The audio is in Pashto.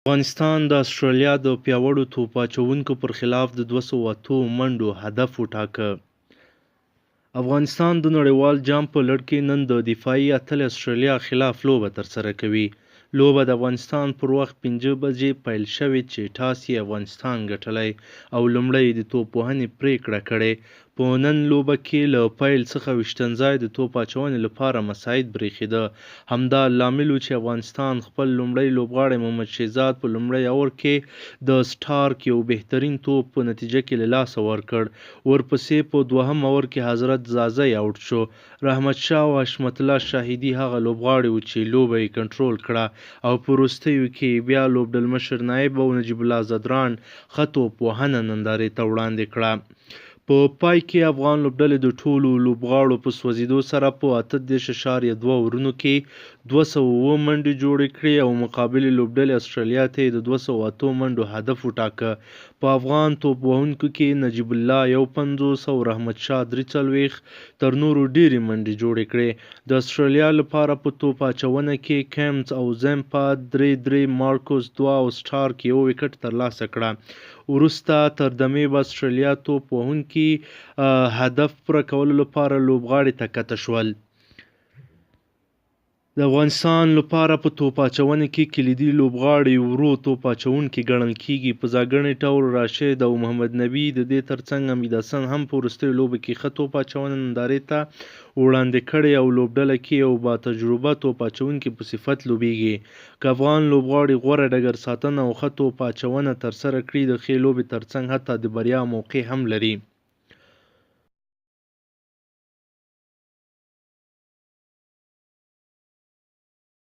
افغانستان د اسټرالیا د پیاوړو توپ اچوونکو پر خلاف د 208 منډو هدف وټاکه. افغانستان د نړیوال جام په لړ کې نن د دفاعي اتلې اسټرالیا خلاف لوبه ترسره کوي. لوبه د افغانستان پر وخت 5 بجې پیل شوې چې ټاس یې افغانستان ګټلی او لومړی یې د توپ وهنې پرېکړه کړې. په نن لوبه کې له پیل څخه ویشتنځای د توپ اچونې لپاره مساعد برېښېده. همدا لامل و چې افغانستان خپل لومړی لوبغاړی محمد شهزاد په لومړی اور کې د سټارک یو بهترین توپ په نتیجه کې له لاسه ورکړ. ورپسې په دوهم اور کې حضرت ځاځی اوټ شو. رحمت شاه او حشمت الله شاهدي هغه لوبغاړي وو چې لوبه یې کنټرول کړه او په وروستیو کې یې بیا لوبډلمشر نایب او نجیب الله ځدراڼ ښه توپ وهنه نندارې ته وړاندې کړه. په پای کې افغان لوبډلې د ټولو لوبغاړو په سوځېدو سره په 38 اعشاریه دوه اورونو کې 207 منډې جوړې کړې او مقابلې لوبډلې اسټرالیا ته یې د 208 منډو هدف وټاکه. په افغان توپ وهونکو کې نجیب الله 51 او رحمت شاه 43 تر نورو ډېرې منډې جوړې کړې. د اسټرالیا لپاره په توپ اچونه کې کیمز او زمپا درې درې، مارکوس دوه او سټارک یوه ویکټ ترلاسه کړه. وروسته تر دمې به اسټرالیا توپ وهونکي هدف پوره کولو لپاره لوبغاړي ته کته شول. د افغانستان لپاره په توپ اچونه کې کلیدي لوبغاړي ورو توپ اچونکي ګڼل کیږي، په ځانګړي ډول راشد او محمد نبي. د دې ترڅنګ حمید حسن هم په وروستیو لوبو کې ښه توپ اچونه نندارې ته وړاندې کړې او لوبډله کې یو با تجربه توپ اچونکي په صفت لوبیږي. که افغان لوبغاړي غوره ډګر ساتنه او ښه توپ اچونه ترسره کړي، د ښې لوبې ترڅنګ حتی د بریا موقع هم لري.